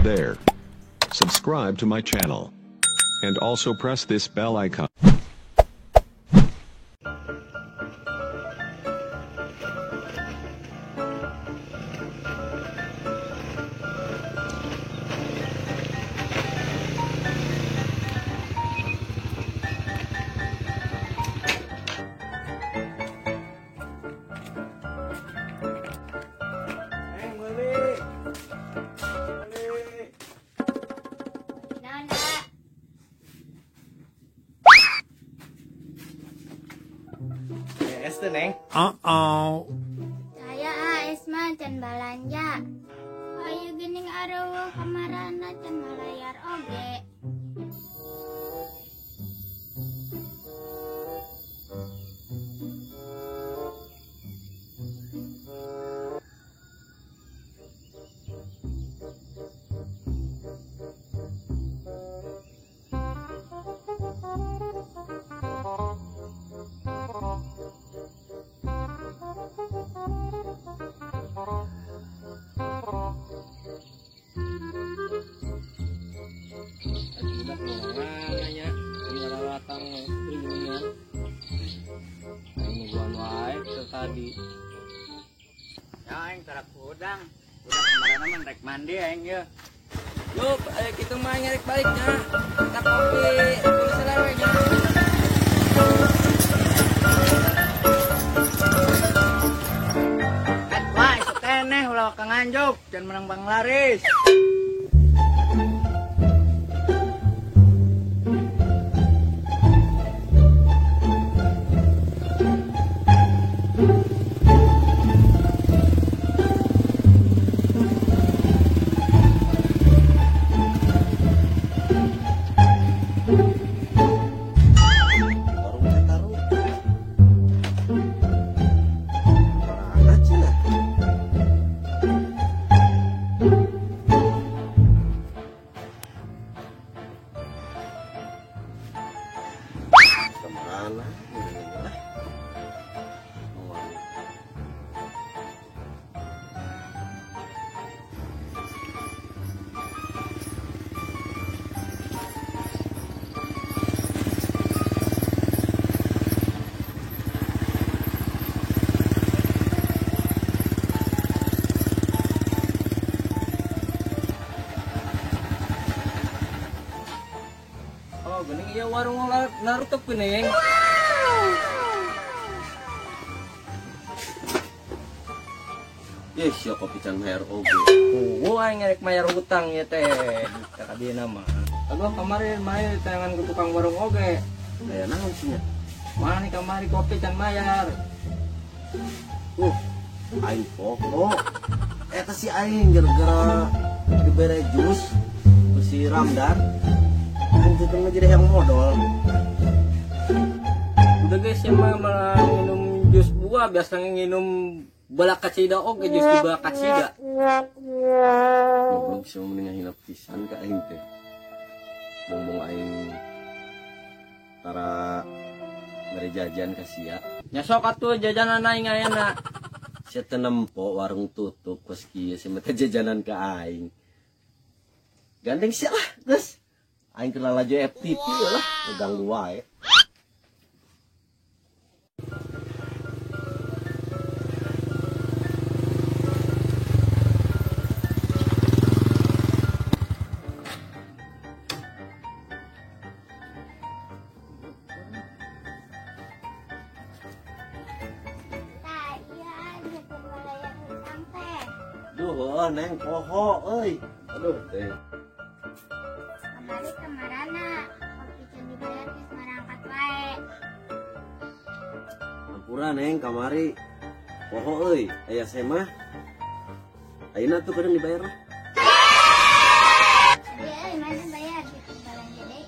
there. Subscribe to my channel. And also press this bell icon. Neng. Uh-oh. Saya AS mah can balanja. Ayo geuning areueuh kamarana can malayar oge. Tadi ya aing tarak udang udah kemarin mah rek mandi aing ye. Yup, ayo kitu mah ngarek balik nya. Kita kopi tulis we nya. Et mah isuk keneh ulah ka Nganjuk jangan menang bang laris. Oh, geuning ieu warung narutup geuning. Ye, sia kopi can mayar oge. Oh, aing ngarek mayar hutang ieu teh. Ka dieuna mah. Aduh, kemarin main tangan ke tukang warung oge. Aya naon sih nya? Mana kamari kopi can mayar. Aing poho. Eta si aing gara-gara dibere jus ku si Ramdan. Aing teh jadi yang modal. Udah guys, ya mah malah minum jus buah, biasanya minum balak kacida oge jus di balak kacida. Goblok sih mending hilap pisan ka aing teh. Bongbong aing tara mere jajan ka sia. Nya sok atuh jajanan aing ayeuna. Sia teu nempo warung tutup kos kieu sia mah jajanan ka aing. Gandeng sia lah, geus. Aing keur lalajo FTP lah, ganggu wae. Tah iya jeung malayar hutang teh. Duh, neng poho euy. Aduh, teh. Kamari kamarana kopi can dibayar geus marangkat wae. Hampura neng kamari. Poho euy, aya semah. Ayeuna tuh kadang dibayar lah. Jadi euy mana bayar gitu balanja deui.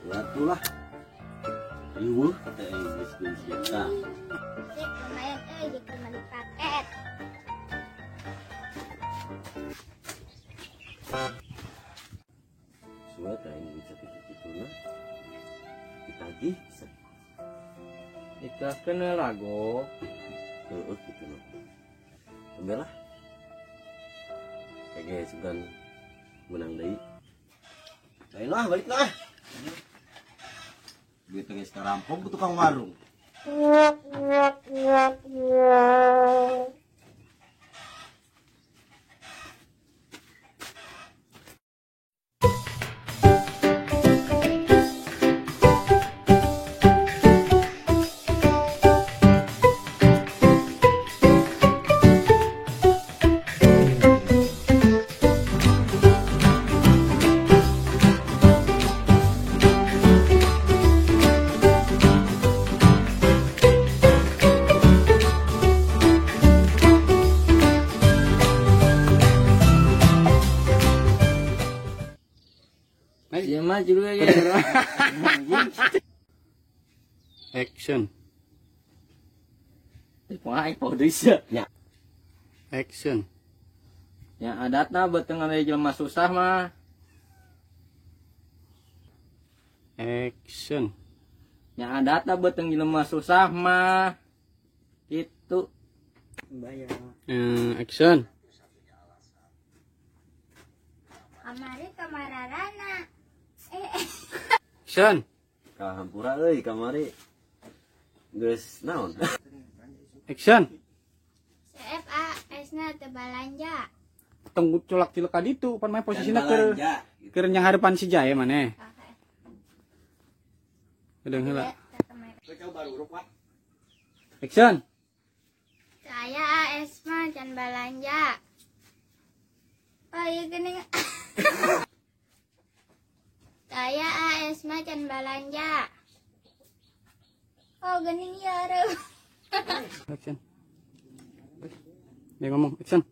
Atuh lah. Riweuh teh aing geus geus eta. Sip, lumayan euy jeung meuli paket. Suat aing bisa kitu-kituna. Ditagih bisa. Ikhlaskeun we lago. Heeh kitu mah. Ambil lah. Kage sugan menang deui. Lain lah balik lah. Duit geus karampok ku tukang warung. Ya mah juga ya. Action. Wah, producer. Ya. Action. Ya adatna beuteung aya jelema susah mah. Action. Ya adatna beuteung jelema susah mah. Gitu. Bayar. Action. Kamari kamararana. Action. Kahampura euy kamari. Geus naon? Action. CFA esna teu balanja. Tunggu colak tilek ka ditu pan mah posisina keur keur nyanghareupan si Jae maneh. Udah heula. Action. Saya AS mah can balanja. Oh iya geuning. Saya AS mah can balanja. Oh geuning ya reuh. Action. Dia ngomong action.